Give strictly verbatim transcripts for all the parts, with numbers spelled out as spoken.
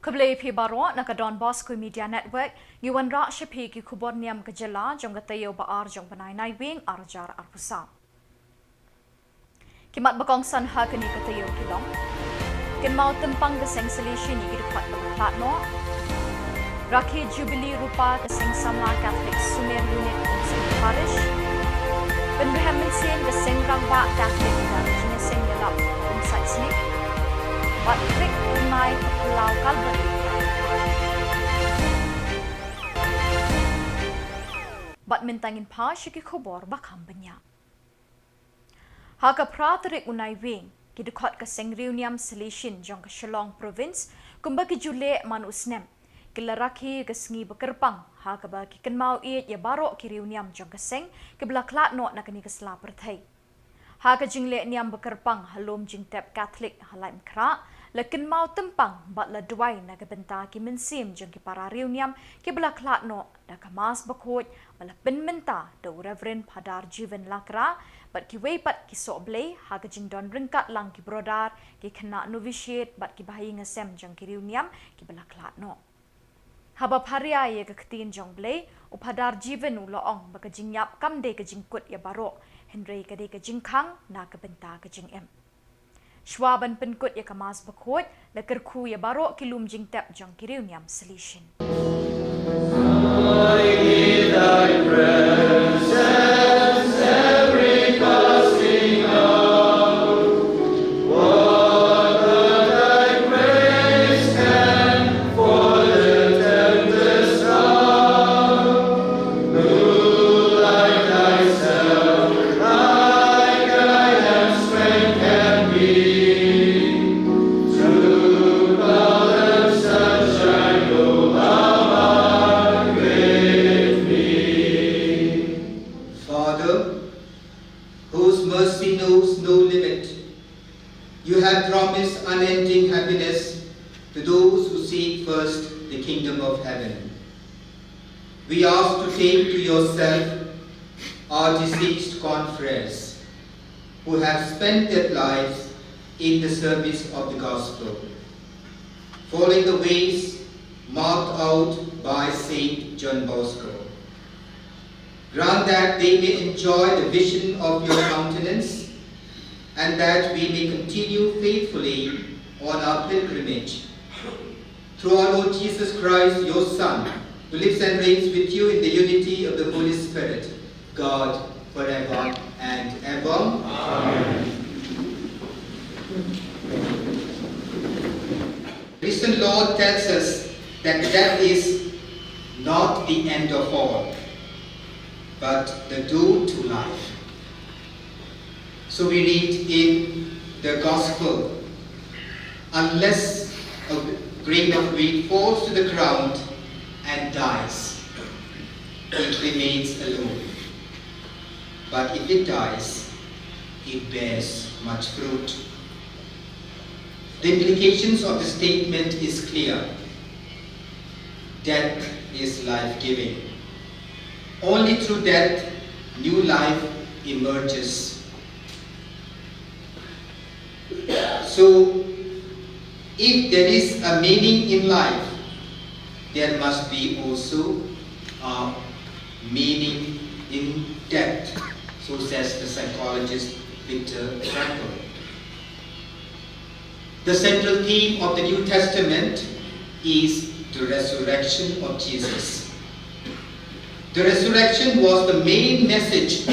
Khublei phi baroh, na ka Don Bosco Media Network, ngi wanrah sha phi ki khubor niam ka jylla jong ka taïew ba ar jong u bnai Naiwieng arhajar arphew saw. Ki mat ba kongsan ha kane ka taïew ki long: Kynmaw tympang ka seng Salesian ïa ki dkhot ba la khlad noh. Rakhi Jubilee Rupa ka seng samla Katholik Sumer Unit Umsning Parish. Pynrhem mynsiem ka seng rangbah Katholik da ka jingïaseng ïalap Umsait Snieh. Bad klik pynmai ka phyllaw Kalbari. Bad mynta ngin phai sha ki khubor ba kham bniah. Ha ka phra tarik u Naiwieng, ki dkhot ka seng riewniam Salesian jong ka Shillong Province, kumba ki ju leh man u snem, ki la rakhi ka sngi ba kyrpang, ha kaba ki kynmaw ïeit ïa baroh ki riewniam jong ka seng kiba la khlad noh na kane ka sla pyrthei. Ha ka jingleh niam ba kyrpang ha lum jingtep Katholik ha Laitumkhrah, la kynmaw tympang bad la duwai na ka bynta ki mynsiem jong ki para riewniam kiba la khlad noh da ka Mass bakhuid ba la pynmynta da u Reverend Phadar Jiven Lakra bad kiwei pat ki soh Blei ha ka jingdon ryngkat lang ki brother, ki khynnah novitiate bad ki bahaïing hasem jong ki riewniam kiba la khlad noh. Haba pharia ïa ka ktien jong U Blei, u Phadar Jiven u la ong ba ka jingïap kam dei ka jingkut ïa baroh, hynrei ka dei ka jingkhang na ka bynta ka jingim. Shuwa ban pynkut ïa ka Mass bakhuid, la kyrkhu ïa baroh ki lum jingtep jong ki riewniam Salesian. Father, whose mercy knows no limit, you have promised unending happiness to those who seek first the kingdom of heaven. We ask to take to yourself our deceased confreres who have spent their lives in the service of the gospel, following the ways marked out by Saint John Bosco. Grant that they may enjoy the vision of your countenance and that we may continue faithfully on our pilgrimage. Through our Lord Jesus Christ, your Son, who lives and reigns with you in the unity of the Holy Spirit, God, forever and ever. Amen. Recent law tells us that death is not the end of all, but the door to life. So we read in the gospel, "Unless a grain of wheat falls to the ground and dies, it remains alone. But if it dies, it bears much fruit." The implications of the statement is clear. Death is life-giving. Only through death, new life emerges. So, if there is a meaning in life, there must be also a meaning in death, so says the psychologist Viktor Frankl. The central theme of the New Testament is the resurrection of Jesus. The resurrection was the main message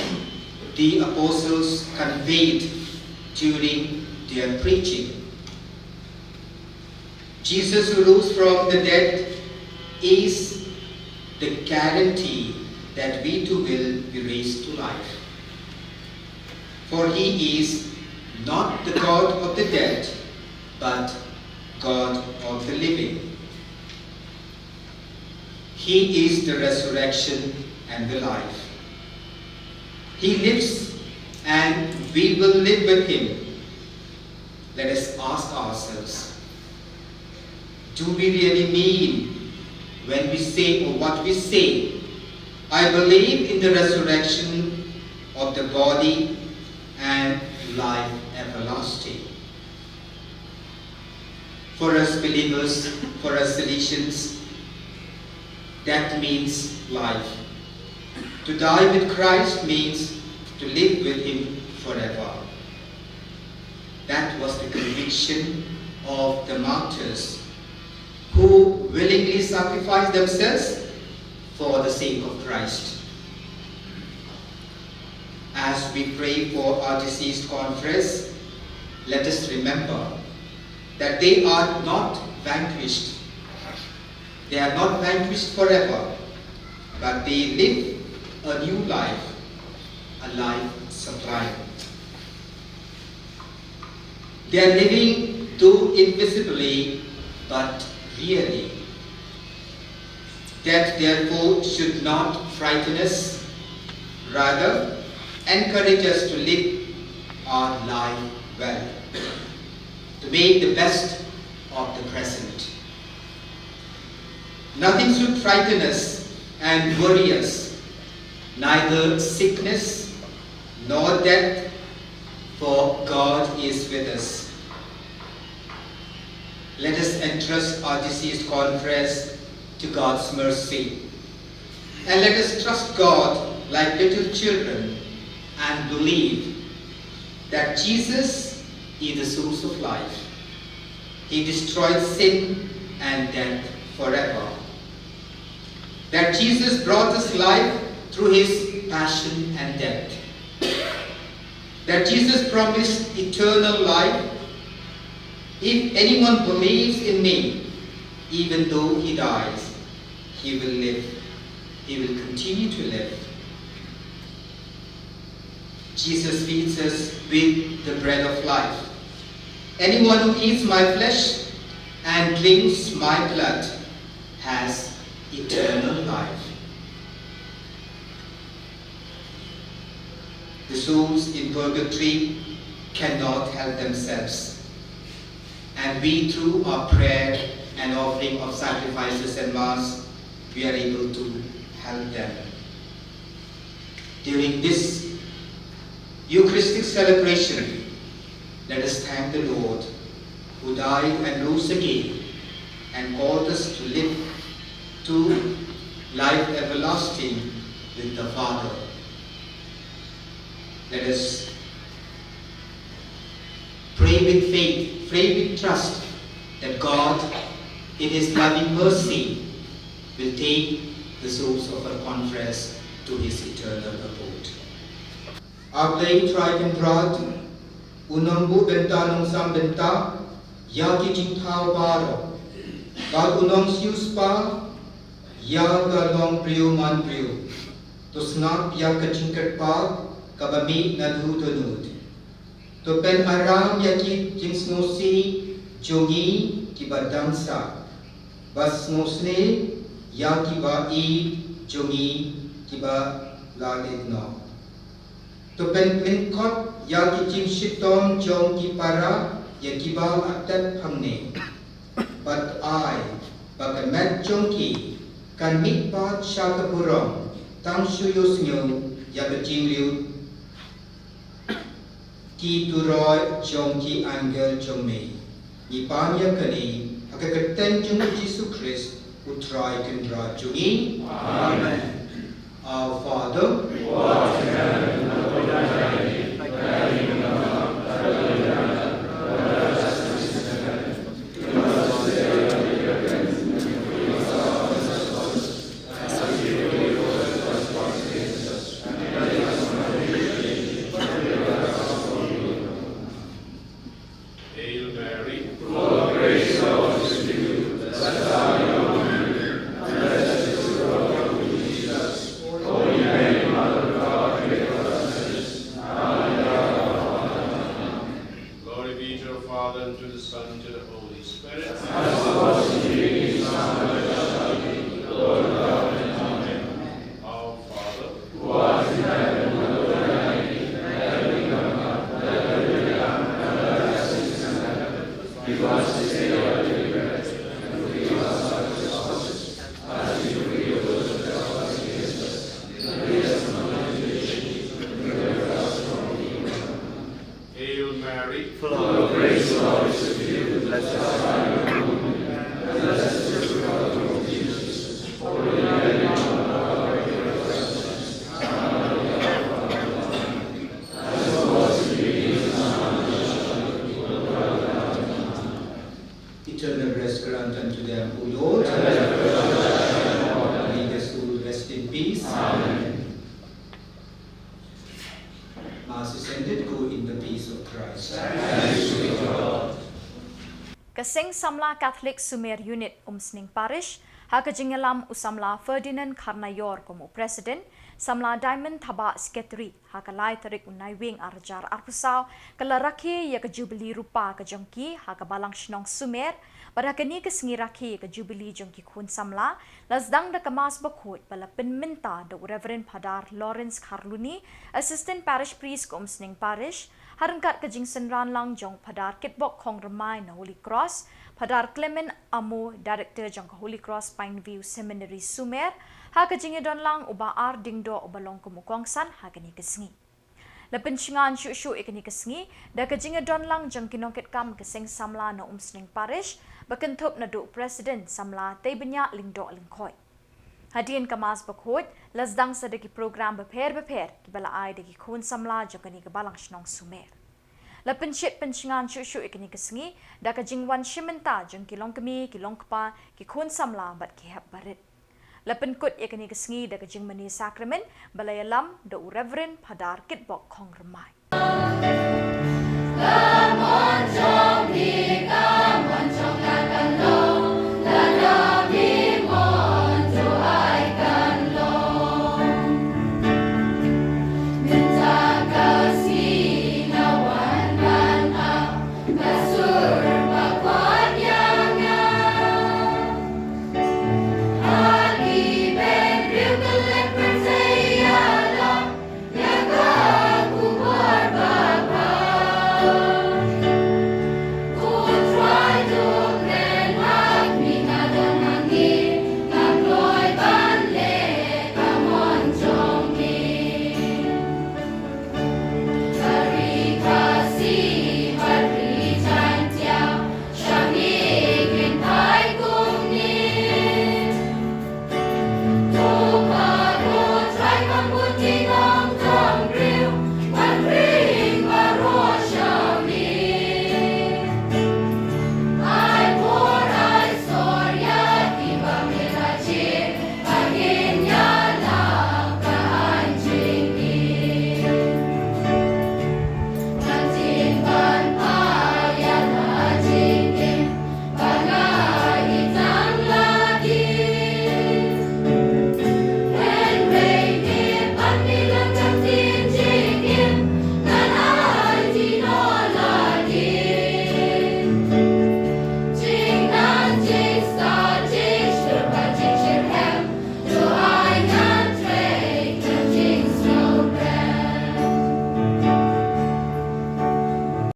the apostles conveyed during their preaching. Jesus, who rose from the dead, is the guarantee that we too will be raised to life. For he is not the God of the dead, but God of the living. He is the resurrection and the life. He lives, and we will live with him. Let us ask ourselves, do we really mean when we say, or what we say, "I believe in the resurrection of the body and life everlasting"? For us believers, for us Salesians, death means life. To die with Christ means to live with Him forever. That was the conviction of the martyrs who willingly sacrificed themselves for the sake of Christ. As we pray for our deceased confreres, let us remember that they are not vanquished. They are not vanquished forever, but they live a new life, a life sublime. They are living, though invisibly, but really. Death, therefore, should not frighten us, rather, encourage us to live our life well, to make the best of the present. Nothing should frighten us and worry us, neither sickness nor death, for God is with us. Let us entrust our deceased confreres to God's mercy. And let us trust God like little children and believe that Jesus is the source of life. He destroyed sin and death forever. That Jesus brought us life through his passion and death. That Jesus promised eternal life. "If anyone believes in me, even though he dies, he will live. He will continue to live." Jesus feeds us with the bread of life. "Anyone who eats my flesh and drinks my blood has eternal life." The souls in purgatory cannot help themselves. And we, through our prayer and offering of sacrifices and Mass, we are able to help them. During this Eucharistic celebration, let us thank the Lord, who died and rose again and called us to live to life everlasting with the Father. Let us pray with faith, pray with trust that God, in his loving mercy, will take the souls of our confreres to his eternal abode. A Blei Trai Kynrad, uno uba u nongbynta nongsan bynta ïa ki jingthaw baroh, bad u nongsiewspah ïa ka longbriew manbriew, to sngap ïa ka jingkyrpad kaba mih naduh dohnud. To pynïaid ïa ki jingsngewsih jong ngi kiba dang sah, bad sngewsih ïa kiba ïeit jong ngi kiba la leit noh. To pynlyngkot ïa ki jingshitom jong ki para ïa kiba la tep hangne. Bad ai ba ka met jong ki kan mih pat sha ka burom, tang shu ïohsngew ïa ka jinglong ki turoi jong ki angel jong me. Ngi pan ïa kane ha ka kyrteng jong u Jisu Khrist, u Trai Kynrad jong ngi. Amen. Our Father, who art in heaven, hallowed be thy name. Thy kingdom come, thy will be done on earth as it is in heaven. Give us this day our daily bread, and forgive us our trespasses, as we forgive those who trespass against us. And lead us not into temptation, but deliver us from evil. Hail Mary, full of grace, the Lord is with you. Blessed are you among women, and blessed is the fruit of your womb, Jesus. Holy Mary, Mother of God, pray for us sinners, now and at the hour of our death. Amen. Glory be to the Father, and to the Son, and to the Holy Spirit. As it was in the beginning, is now, and ever shall be, world without end. Amen. Our Father, who art in heaven, hallowed be thy name. Thy kingdom come, thy will be done on earth as it is in heaven. Give us this day our daily bread, and forgive us our trespasses, as we forgive those who trespass against us. And lead us not into temptation, but deliver us from evil. Hail Mary, full of grace, the Lord is with you. Blessed are you Eternal rest grant unto them, O Lord. May their soul rest in peace. Amen. Mass is ended. Go in the peace of Christ. Thanks be to God. Ka Seng Samla Catholic Sumer Unit, Umsning Parish, ha ka jingïalam u Samla Ferdinand Kharnaior kum u President, Samla Diamond Thabah Secretary, ha ka lai tarik u Naiwieng ar hajar arphew saw, ka la rakhe ïa ka Jubilee Rupa ka jong ki, ha ka Balang Shnong Sumer, bad ha kane ka sngi rakhe ïa ka Jubilee jong ki khun samla, la sdang da ka Mass bakhuid ba la pynmynta da u Reverend Phadar Lawrence Kharluni, Assistant Parish Priest ka Umsning Parish, ha ryngkat ka jingsynran lang jong Phadar Kitbok Khongrymai na Holy Cross, Phadar Clement Amo, Director jong ka Holy Cross Pineview Seminary Sumer, ha ka jingïadon lang u Bah R Diengdoh uba long kum u kongsan ha kane ka sngi. La pynshngaiñ shuh shuh ïa kane ka sngi da ka jingïadon lang jong ki nongkitkam ka Seng Samla na Umsning Parish, ba kynthup naduh u President Samla Teibynñiah Lyngdoh Lyngkhoit. Hadien ka Mass bakhuid, la sdang sa da ki program bapher bapher kiba la ai da ki khun samla jong kane ka Balang Shnong Sumer. La pynshit pynshngaiñ shuh shuh ïa kane ka sngi da ka jingwan shim bynta jong ki longkmie, ki longkpa, ki khun samla bad ki hep barit. La pynkut ïa kane ka sngi da ka jingmane Sakramen ba la ïalam da u Reverend Phadar Kitbok Khongrymai.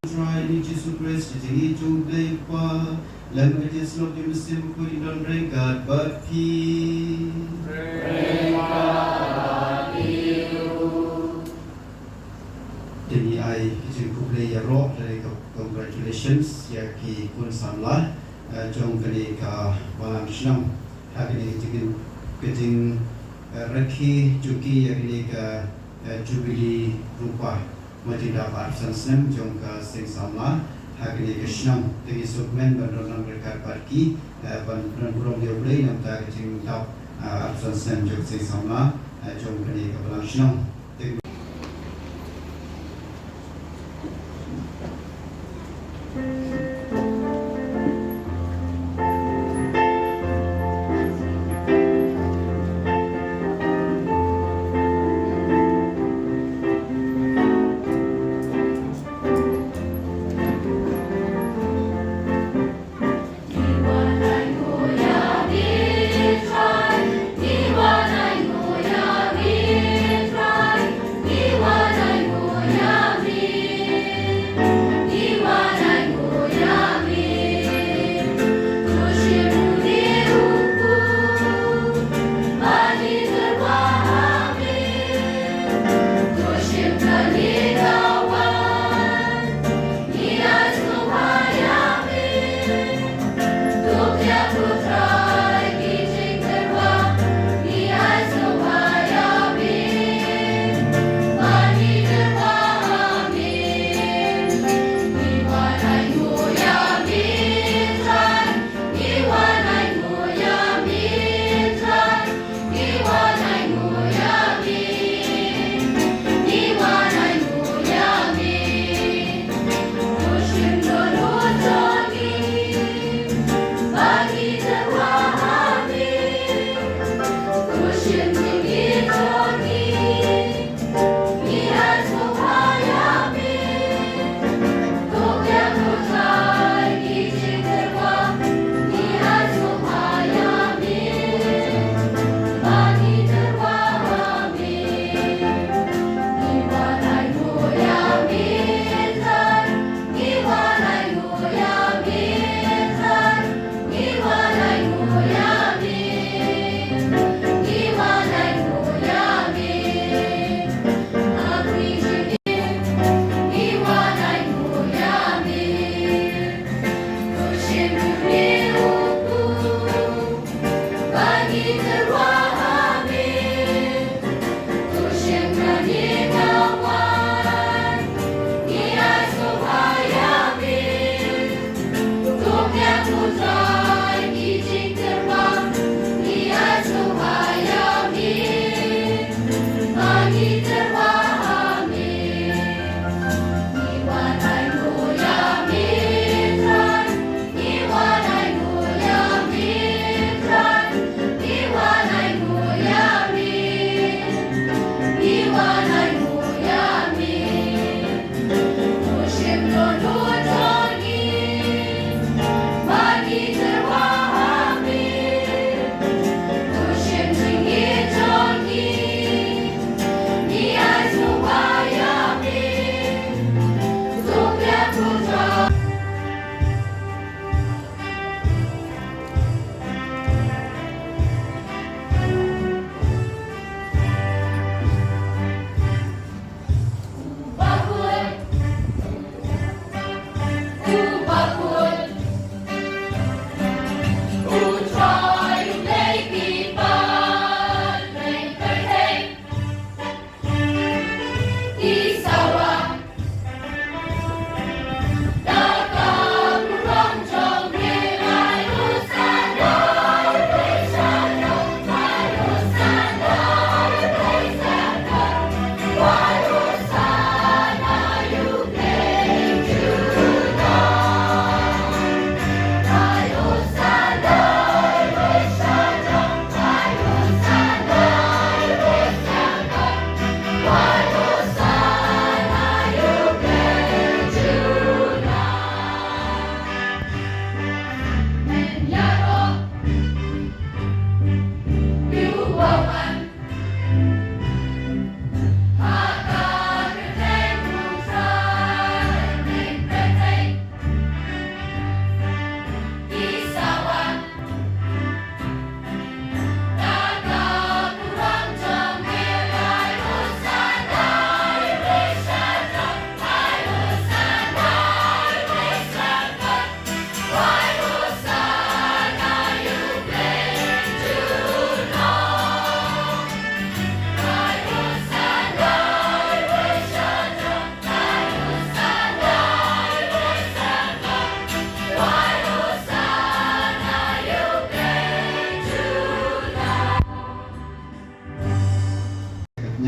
Trai ni Jisu Khrist, jingïeit jong U Blei Kpa, lem bad ka jingïasyllok jong U Mynsiem Bakhuid, don ryngkat bad phi. Te ngi ai ka jingkhublei ïaroh, lane ka congratulations ïa ki khun samla, eh, jong kane ka Balang Shnong. Ha kane ka jing, ka jing, eh, rakhe jong ki ïa kane ka, eh, Jubilee Rupa. Mo jingdap arphew san snem jong ka Seng Samla ha kane ka shnong. Te ngi sngewkmen ban don lang ryngkat bad ki, eh, ban don burom ïa U Blei namar ka jingdap, eh, arphew san snem jong ka Seng Samla, eh, jong kane ka Balang Shnong. Te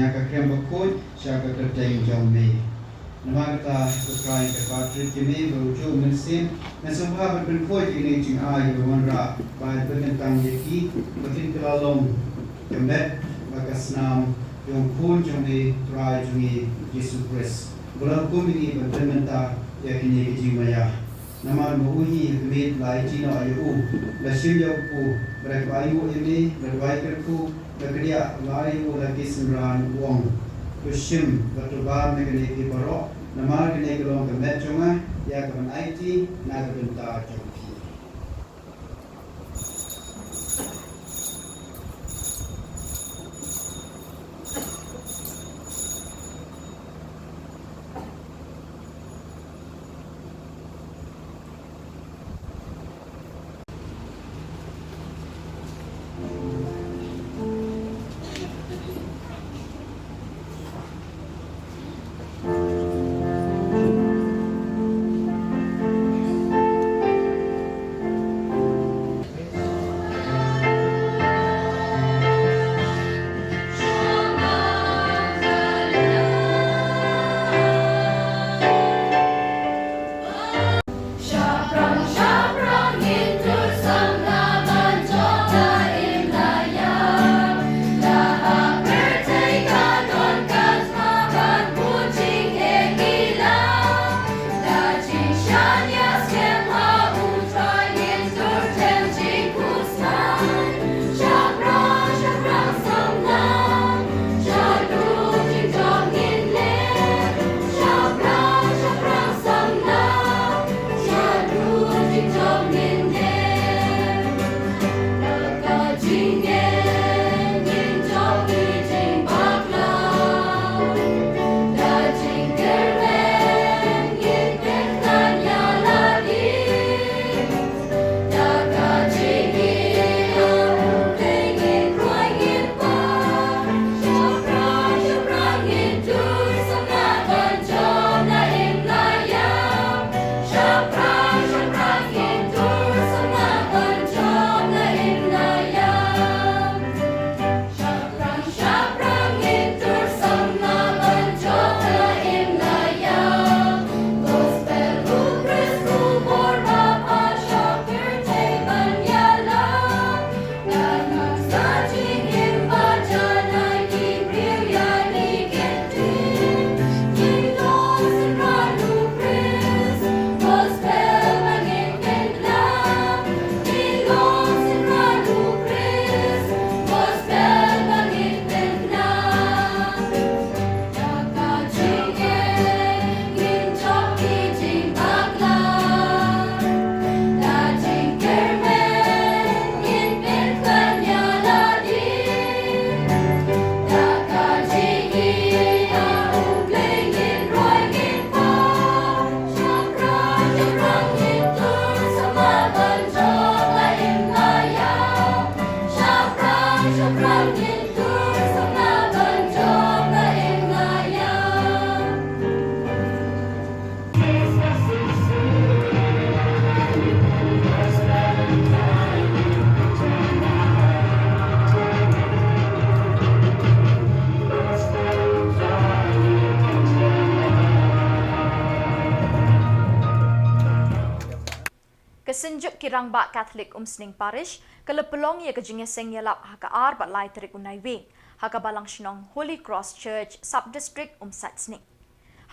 Ïa ka kren bakhuid sha ka kyrteng jong me. Namar kata, ko Trai, nga kyrpad ïa me ba u juh u Mynsiem, ngan sngewbha ban pynkhuid ïa kine ki jingai kiba wanrah, ba pynkyntang ïa ki, ba kin kylla long ka met bad ka snam jong u Khun jong me, Trai jong ngi Jisu Khrist, ba la hukum ïa ngi ban pynmynta ïa kine ki jingmaïa. Namar ma u hi ha khmih la aiti noh ïa u, la shim ïa u kpu, bad da kaba ainguh ïa me, la duwai kyrkhu, la kdiah, la ai ïa u la ki synran, u ong: To shim bad to bam na kane phi baroh, namar kane ka long ka met jong nga, ïa kaban aiti na ka bynta jong phi. Ka Synjuk ki Rangbah Katholik Umsning Parish ka la pynlong ïa ka jingïaseng ïalap ha ka ar bad lai tarik u Naiwieng ha ka Balang Shnong Holy Cross Church, Sub District Umsning.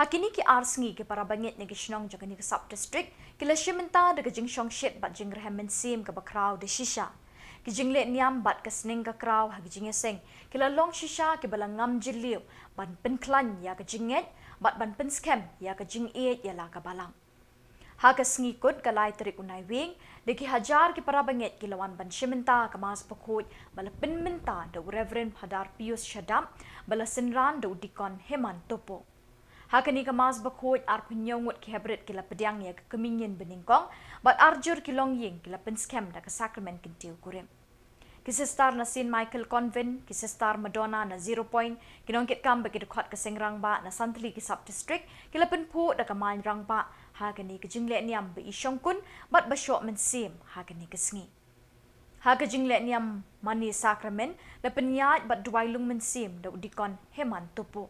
Ha kine ki ar sngi ki para bangeit na ki shnong jong kane ka Sub District ki la shim bynta da ka jingshongshit bad jingrhem mynsiem kaba khraw da shisha. Ki jingleh niam bad ka sneng ka kraw ha ki jingïaseng ki la long shisha kiba la ngam jylliew ban pynkhlaiñ ïa ka jingngeit bad ban pynskhem ïa ka jingïeit ïa la ka Balang. Ha ka sngi kut ka lai tarik u Naiwieng, da ki hajar ki para bangeit ki la wan ban shim bynta ha ka Mass Bakhuid ba la pynmynta da u Reverend Phadar Pius Shadap, ba la synran da u Deacon Heman Topo. Ha kane ka Mass Bakhuid, arphew hynñiew ngut ki heprit ki la pdiang ïa ka kmie ñiñ banyngkong bad arjur ki longïing ki la pynskhem da ka Sakramen Kyntiew Kurim. Ki sister na Saint Michael Convent, ki sister Madonna na Zero Point, ki nongkitkam ba ki dkhot ka Seng Rangbah na san tylli ki Sub District ki la pynphuh da ka Main Rangbah ha kane ka jingleh niam ba i shongkun bad ba shoh mynsiem ha kane ka sngi. Ha ka jingleh niam mane Sakramen la pynïaid bad duwai lung mynsiem da u Deacon Heman Topo.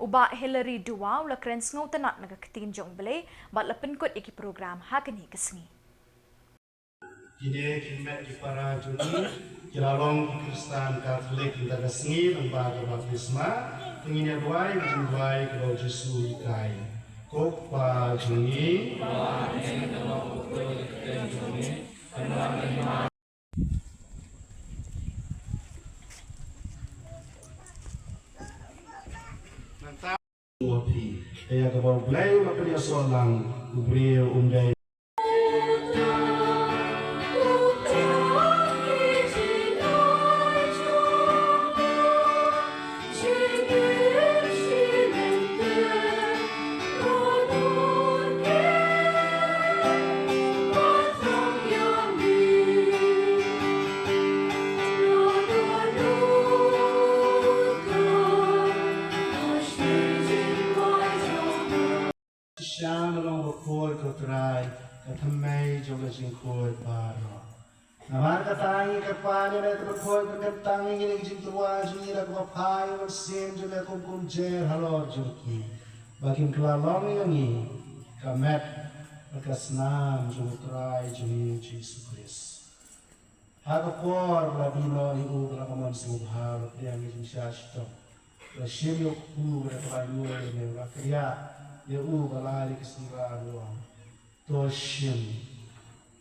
U Bah Hilary Duwa u la kren sngewtynnat na ka ktien jong U Blei bad la pynkut ïa ki program ha kane ka sngi. Kine ki met ki para jong ngi ki la long ki Khristan Katholik mynta ka sngi lyngba ka baptisma. Te ngin ïa duwai ka jingduwai kaba u Jisu u hikai. Ko Kpa jong ngi. Nangta ïa kaba U Blei u la pynïasoh lang, u briew um dei. Shisha me long bakhuid ko Trai, ka thymmei jong ka jingkhuid baroh. Namar kata ngi kyrpad ïa me to bakhuid, ba kan tang ïa ngi na ka jingtyrwa jong ngi da kaba phai ïa u mynsiem jong me kum kumjuh halor jong ki, ba kin kylla long ïa ngi ka met bad ka snam jong u Trai jong ngi u Jisu Khrist. Ha ka por ba la die noh ïa u, ba la ka mon sngewbha, ba la pdiang ïa ka jingshah shitom, ba la shim ïa u kpu, ba la kaba ïoh ïa me, ba la kyrïah ïa u, ba la ai ïa ka synran u ong: To shim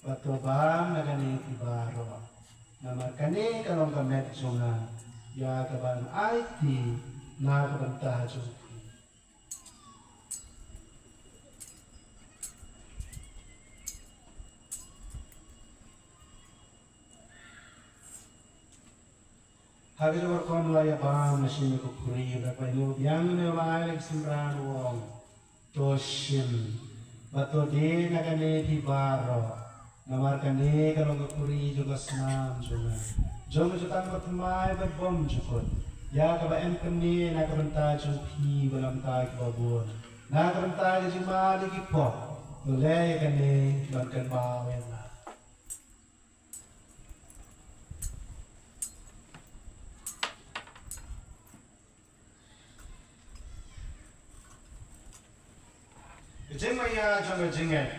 bad to bam na kane phi baroh, namar kane ka long ka met jong nga, ïa kaban aiti na ka bynta jong phi. Ha ka jingkyrkhu la ïa bam, la shim ïa ka khuri, da kaba ïoh biang ne, la ai ïa ka synran u ong: To shim bad to die na kane phi baroh, namar kane ka long ka khuri jong ka snam jong nga, jong ka jutang bathymmai bad bymjukut, ïa kaba em kane na ka bynta jong phi bad na ka bynta kiba bun, na ka bynta ka jingmane ki pop. To leh ïa kane ban kynmaw ïa nga. Ka jingmaïa jong ka jingngeit.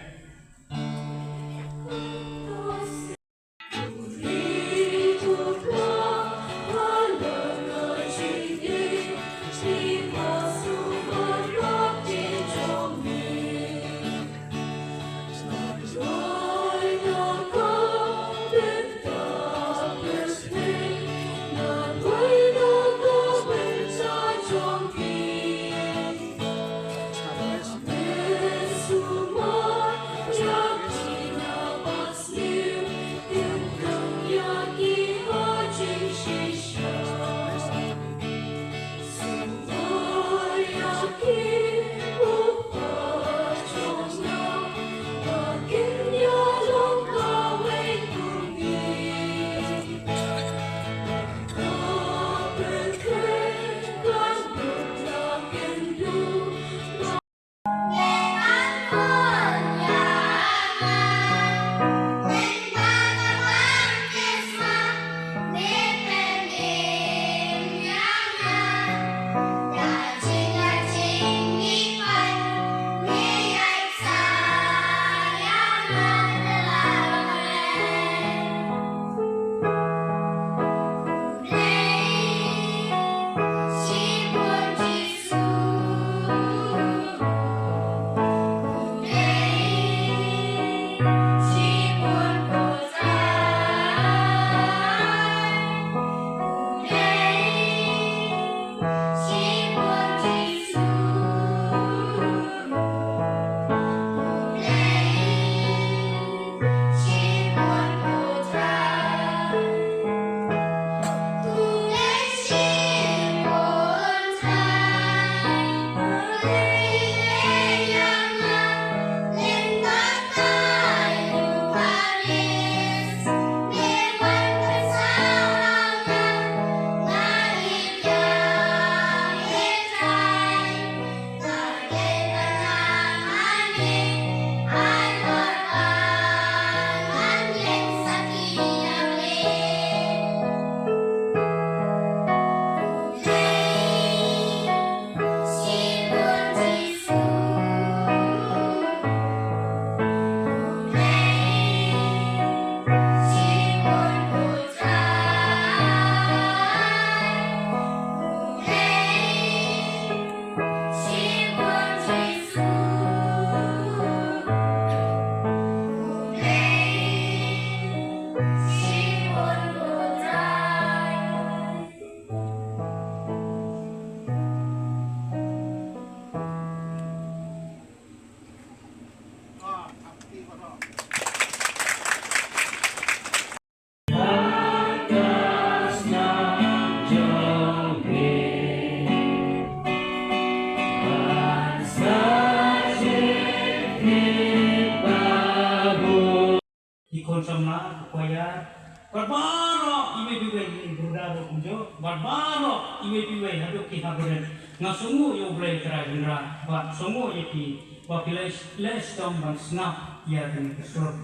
ki khun samla, ki choir, bad baroh iwei pa iwei, i brother ruh kumjuh, bad baroh iwei pa iwei haduh ki ha barit. Nga sngewnguh ïa U Blei Trai Kynrad, bad sngewnguh ïa phi ba phi la leh shitom ban sngap ïa kane ka sur.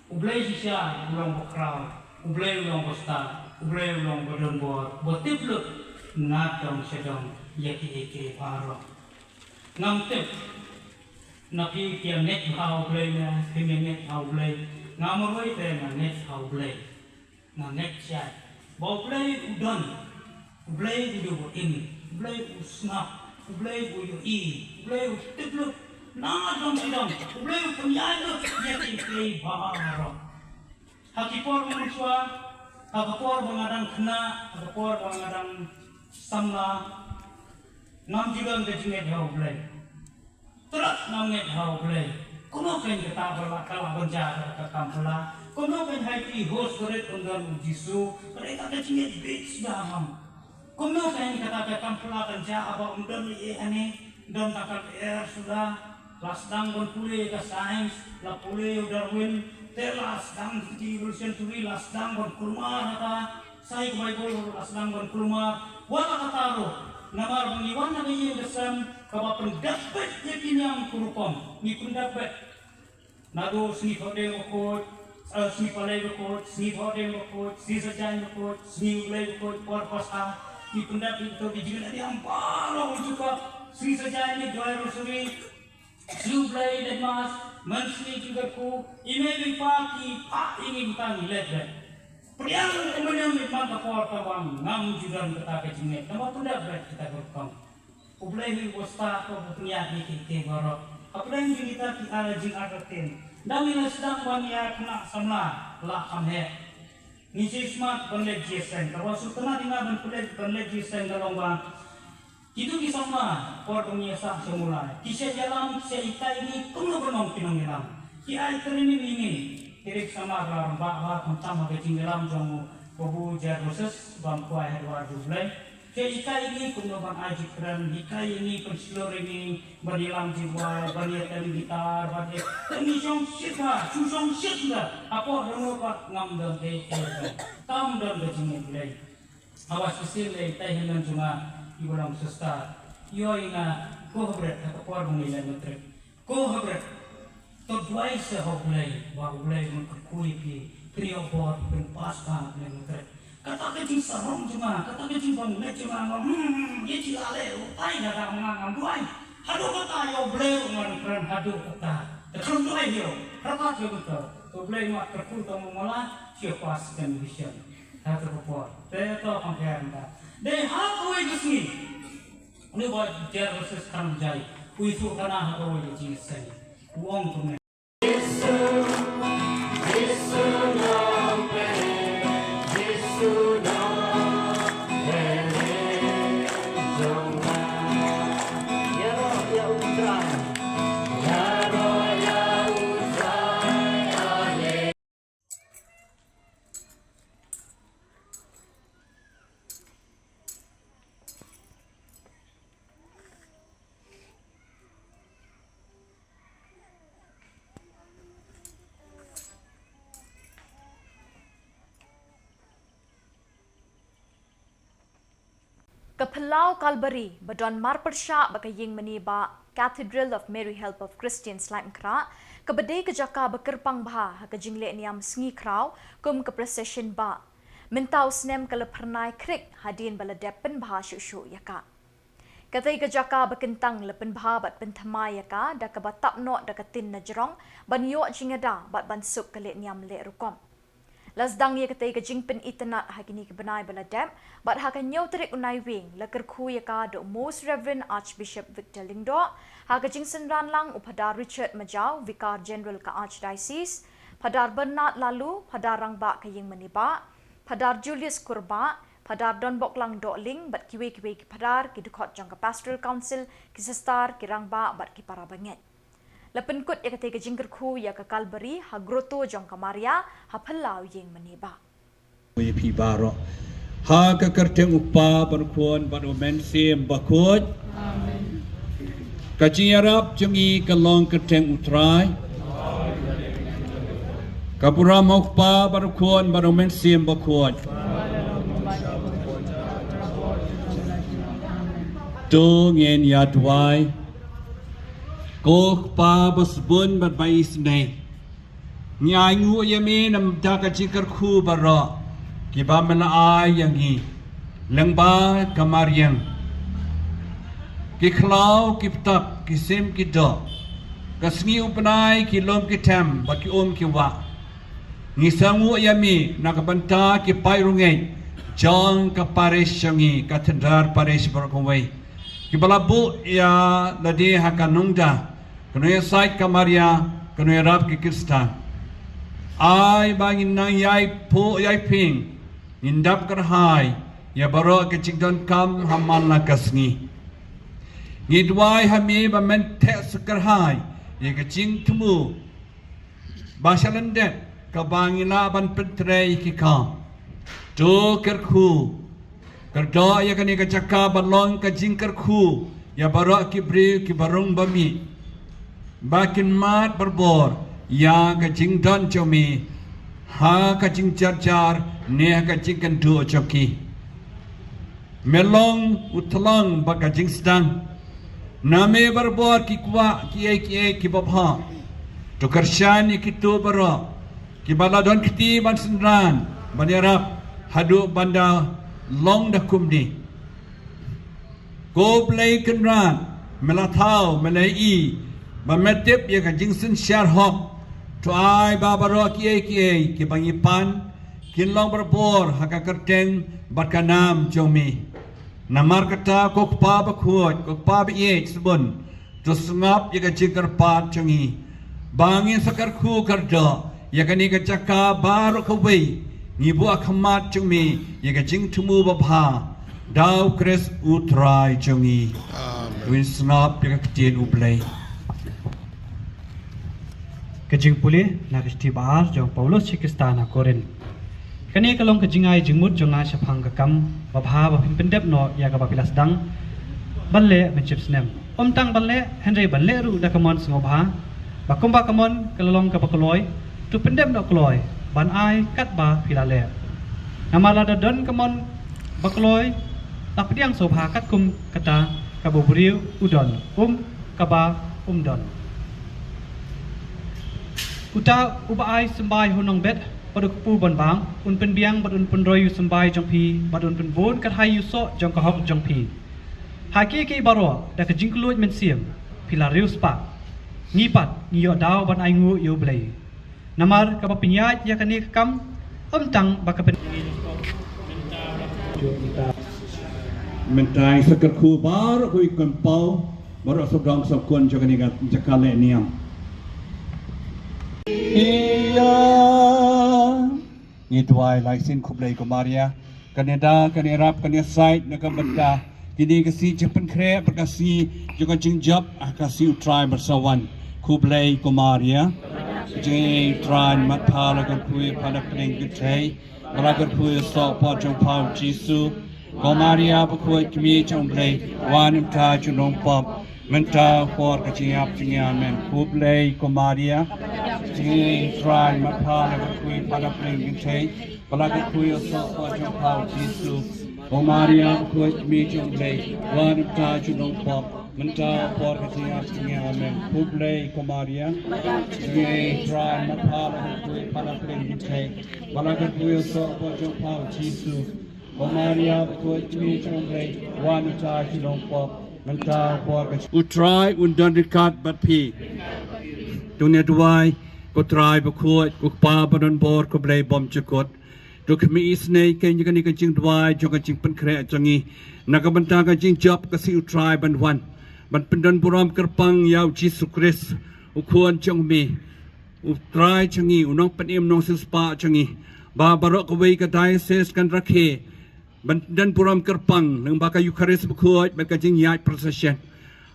U Blei shisha u long ba khraw, U Blei u long ba stad, U Blei u long ba don bor, ba tip lut na dong sha dong ïa kiei kiei baroh. Ngam tip na phi, phi ïa ngeit bha ha U Blei ne phim ïa ngeit bha ha U Blei. Nga marwei te nga ngeit bha ha U Blei. Nga ngeit shai ba U Blei u don, U Blei u dei uba im, U Blei u sngap, U Blei u ïohi, U Blei u tip lut na dong sha dong, U Blei u pynïaid lut ïa kiei kiei baroh. Ha ki por mynshuwa, ha ka por ba nga dang khynnah, ha ka por ba nga dang samla, ngam ju don ka jingngeit ha U Blei. Tyrot ngam ngeit ha U Blei. Kumno kein kata ba la, ka la ban jia kata ka kam phylla? Kumno kein ha iti i host barit un don U Jisu? Ka dei kata ka jingngeit beit suda, em? Kumno kein kata ka kam phylla kan jia haba ym don ei ei hangne, ym don tang ka lyer suda? La sdang ban pule ïa ka science, la pule ïa u Darwin, te la sdang ïa ka evolution theory, la sdang ban kulmar ha ka, sa ïa ka Baibl ruh la sdang ban kulmar. Wat la kata ruh, namar ba ngi wan na ka ïing ka sem kaba pyndep beit ïa ki niam ki rukom, ngi pyndep beit. Naduh sngi Thohdieng bakhuid, eh, sngi Palei bakhuid, sngi Thohdieng bakhuid, sngi Saitjaiñ bakhuid, sngi U Blei bakhuid, por Paskha, ngi pyndep ïa kito ki jingïaid niam baroh ha u jukut, sngi Saitjaiñ ngi duwai rosary, sngi U Blei leit mass, mynsngi jingkyrkhu, i mei i pa ki phah ïa ngi, mynta ngi leit beit. Pdiang kumne ïa ngi man ka por kaba ngam ju don kata ka jingngeit, kaba pyndep beit kita ki rukom. U Blei hi uba stad, uba pynïaid ïa kiei kiei baroh. Hapdeng jong kita ki ar, jingartatien, tang ngi la sdang ban ïa khynnah samla la kham heh. Ngi shu smat ban leit jingïaseng, kaba shu tynat ïa nga ban leit, ban leit jingïaseng ka long ba kito ki samla, por ba ngi ïasah sha Mawlai, ki shait ïalam, ki shait hikai ïa ngi kumno ban long ki nongïalam. Ki ai training ïa ngi. Ki dei ki samla ba la rangbah bha khamtam ha ka jingïalam jong u Babu Gervasius, ba ym kwai ha dwar U Blei. Ki hikai ïa ngi kumno ban ai jingkren, hikai ïa ngi, pynshlur ïa ngi ban ïalam jingrwai, ban ïatem guitar, ban ïa, te ngi shong shit bha, shu shong shit bha. Hapoh jong u pat ngam don ei ei. Kam don ka jingngeit Blei. Haba shisien lei tai hynmen jong nga, i ba long sister, ïoh ïa nga, ko ha bret ha ka por ba ngi leit matric. Ko ha bret. To duwai sha U Blei, ba U Blei un kyrkhu ïa phi, phin ïoh bor, phin pass bha ha ka matric. Kata ka jingsarong jong nga, kata ka jingbymngeit jong nga, hmm, ïa jingïaleh u tai lada ma nga ngam duwai. Haduh katta ïa U Blei ruh ngan kren haduh katta. Te khlem duwai ïa u, kyrpad ïa u to. To U Blei un kyrkhu to ma nga la, shu pass second division. Ha kata ka por. Te to pang kren ta. Dei ha kawei ka sngi. Une u Bah Gervasius Kharnjai, u ïathuh khana ha kawei ka jingïaseng. U ong kumne. Ka phyllaw Kalbari ba don marpyrshah bad ka ïing mane bah Cathedral of Mary Help of Christians Laitumkhrah, kaba dei ka jaka ba kyrpang bha ha ka jingleh niam sngi khraw kum ka procession bah. Mynta u snem ka la phyrnai khrik hadien ba la dep pynbha shuh shuh ïa ka. Katei ka jaka ba kyntang la pynbha bad pynthymmai ïa ka da kaba tap noh da ka tin na jrong ban ïoh jingïada bad ban suk ka leh niam leh rukom. La sdang ïa katei ka jingpynitynnad ha kine ki bnai ba la dep, bad ha ka hynñiew tarik u Naiwieng la kyrkhu ïa ka da u Most Reverend Archbishop Victor Lyngdoh, ha ka jingsynran lang u Phadar Richard Majaw, Vicar General ka Archdiocese, Phadar Bernard Laloo, Phadar Rangbah ka ïing mane bah, Phadar Julius Kurbah, Phadar Donboklang Dohling bad kiwei kiwei ki phadar, ki dkhot jong ka Pastoral Council, ki sister, ki rangbah bad ki para bangeit. La pynkut ïa katei ka jingkyrkhu ïa ka Kalbari ha grotto jong ka Maria ha phyllaw ïing mane bah. Ïa phi baroh. Ha ka kyrteng u Kpa bad u Khun bad u Mynsiem Bakhuid. Amen. Ka jingïarap jong ngi ka long kyrteng u Trai. Ka burom u Kpa bad u Khun bad u Mynsiem Bakhuid. To ngin ïa duwai. Ko Kpa ba sbun bad ba isynei, ngi ainguh ïa me namar ka jingkyrkhu baroh kiba me la ai ïa ngi lyngba ka mariang. Ki khlaw ki btap, ki sim ki doh, ka sngi u bnai, ki lum ki them bad ki um ki wah. Ngi sngewnguh ïa me na ka bynta ki paid rangeit jong ka parish jong ngi, ka Tyndar Parish baroh kawei, kiba la buh ïa lade ha ka nongda, ka nongïasaid ka Maria, ka nongïarap ki Khristan. Ai ba ngin nang ïai phuh ïai phieng, ngin dap kyrhai ïa baroh ki jingdonkam ha man la ka sngi. Ngi duwai ha me ba men theh suk kyrhai ïa ka jingthmu ba sha lyndet kaba ngi lah ban pyntrei ki kam. To kyrkhu, kyrdoh ïa kane ka jaka ban long ka jingkyrkhu ïa baroh ki briew kiba rung ba mih, ba kin mad barabor ïa ka jingdon jong me ha ka jingjarjar ne ha ka jingkynduh jong ki. Me long u tlang bad ka jingsdang. Na me barabor ki kwah kiei kiei kiba bha. To kyrshan ïa kito baroh kiba la don kti ban synran ban ïarap haduh ban da long da kumne. Ko Blei Kynrad, me la thaw, me la ïohi ba me tip ïa ka jingsynshar hok. To ai ba baroh kiei kiei kiba ngi pan kin long barabor ha ka kyrteng bad ka nam jong me. Namar kata, ko Kpa bakhuid, ko Kpa ba ïeit sbun, to sngap ïa ka jingkyrpad jong ngi ba ngin sa kyrkhu kyrdoh ïa kane ka jaka baroh kawei. Ngi buh ha khmat jong me ïa ka jingthmu babha da U Khrist U Trai jong ngi. Amen. To ngin sngap ïa ka ktien U Blei. Ka jingpule na ka shithi ba ar jong u Paulus sha ki Khristan ha Korinth. Kane ka long ka jingai jingmut jong nga shaphang ka kam babha ba phin pyndep noh ïa kaba phi la sdang ban leh mynshipsnem. Ym tang ban leh, hynrei ban leh ruh da ka mon sngewbha, ba kumba ka mon ka la long kaba kloi, to pyndep noh kloi ban ai katba phi la leh. Namar lada don ka mon ba kloi, la pdiang sngewbha katkum kata kaba u briew u don, um kaba um don. Uta uba ai symbai ha u nongbet bad u kpu ban bang, un pynbiang bad un pynroi ïa u symbai jong phi bad un pynbun kyrhai ïa u soh jong ka hok jong phi. Ha kiei kiei baroh, da ka jingkylluid mynsiem phi la riewspah. Ngi pat ngi ïoh daw ban ainguh ïa U Blei. Namar kaba pynïaid ïa kane ka kam, ym tang ba ka pyn- Mynta ngi sa kyrkhu baroh kawei, kynpaw baroh sawdong sawkun jong kane ka jaka leh niam. Ïa. Ngi duwai lai sien. Khublei ko Maria, kane da, kane rap, kane sait na ka bynta kine ka sngi jingpynkhreh bad ka sngi jong ka jingjop ha ka sngi U Trai ba sa wan. Khublei ko Maria. Jingïeit U Trai mat pha la kyrkhu ïa pha na pdeng kynthei, ba la kyrkhu ïa u soh por jong pha U Jisu. Ko Maria bakhuid, kmie jong U Blei, wan ym tang jong u nongpop, mynta por ka jingïap jong ngi. Amen. Khublei ko Maria. Jingïeit U Trai mat pha la kyrkhu ïa pha na pdeng kynthei, ba la kyrkhu ïa u soh por jong pha U Jisu. Ko Maria bakhuid, kmie jong U Blei, wan ym tang jong u nongpop, mynta por ka jingïap jong ngi. Amen. Khublei ko Maria. Jingïeit U Trai mat pha la kyrkhu ïa pha na pdeng kynthei, ba la kyrkhu ïa u soh por jong pha U Jisu. Ko Maria bakhuid, kmie jong U Blei, wan ym tang jong u nongpop, mynta por ka. U Trai un don ryngkat bad phi. To ngin duwai. Ko Trai bakhuid, ko Kpa badonbor, ko Blei bymjukut, to khmih isynei keiñ ïa kane ka jingduwai jong ka jingpynkhreh jong ngi na ka bynta ka jingjop ka sngi U Trai ban wan, ban pyndonburom kyrpang ïa U Jisu Khrist, U Khun jong me, U Trai jong ngi, U Nongpynim Nongsiewspah jong ngi, ba baroh kawei ka diocese kan rakhe ban pyndonburom kyrpang lyngba ka Eukharist bakhuid bad ka jingïaid procession.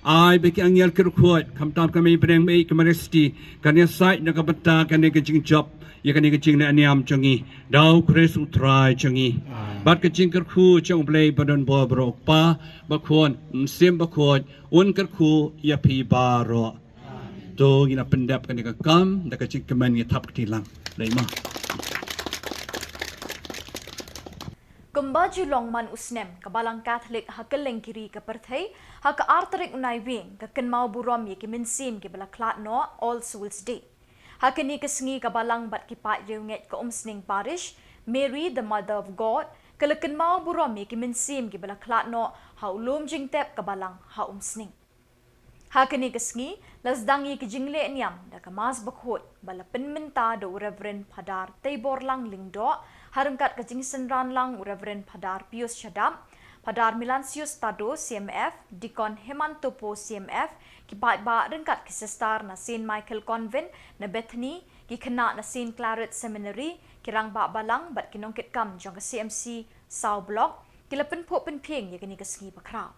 Ai ba ki angel ki riewkhuid, khamtam ka Mei Bneng, Mei Kamaristi, kan ïasaid na ka bynta kane ka jingjop ïa kane ka jingleh niam jong ngi da U Khrist U Trai jong ngi. Amen. Bad ka jingkyrkhu jong U Blei badonbor baroh, Kpa, Khun, Mynsiem Bakhuid, un kyrkhu ïa phi baroh. To ngin ïa pyndep kane ka kam da ka jingkmen, ngin ïa thap kti lang. Kumba ju long man u snem, ka Balang Katholik ha kylleng ki ri ka pyrthei ha ka ar tarik u Naiwieng ka kynmaw burom ïa ki mynsiem kiba la khlad noh, All Souls Day. Ha kane ka sngi ka Balang bad ki paid riewngeit ka Umsning Parish, Mary the Mother of God, ka la kynmaw burom ïa ki mynsiem kiba la khlad noh ha u lum jingtep ka Balang ha Umsning. Ha kane ka sngi la sdang ïa ki jingleh niam da ka Mass Bakhuid ba la pynmynta da u Reverend Phadar Teiborlang Lyngdoh, ha ryngkat ka jingsynran lang u Reverend Phadar Pius Shadap, Phadar Melansius Tado, C M F, Deacon Heman Topo, C M F, ki paidbah ryngkat ki sister na Saint Michael Convent na Bethany, ki khynnah na Saint Claret Seminary, ki rangbah Balang bad ki nongkitkam jong ka C M C saw Block, ki la pynphuh pynphieng ïa kane ka sngi bakhraw.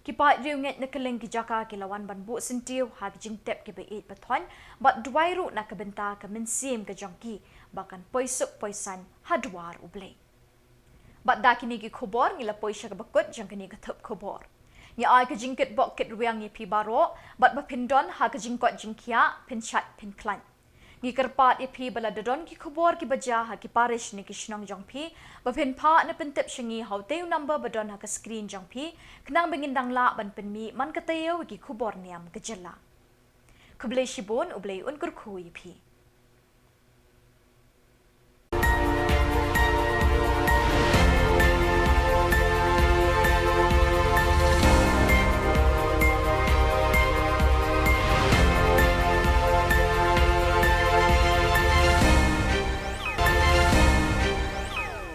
Ki paid riewngeit na kylleng ki jaka ki la wan ban buh syntiew ha ki jingtep kiba ïeit ba thoiñ bad duwai ruh na ka bynta ka mynsiem ka jong ki ba kan poi suk poi saiñ ha dwar U Blei. Bad da kine ki khubor ngi la poi sha kaba kut jong kane ka thup khubor. Ngi ai ka jingkitbok kitrwiang ïa phi baroh bad ba phin don ha ka jingkoit jingkhiah, phin shait phin khlaiñ. Ngi kyrpad ïa phi ba lada don ki khubor kiba jia ha ki parish ne ki shnong jong phi, ba phin phah ne pyntip sha ngi ha utei u number ba don ha ka screen jong phi, khnang ba ngin dang lah ban pynmih man ka taïew ïa ki khubor niam ka jylla. Khublei shibun, U Blei un kyrkhu ïa phi.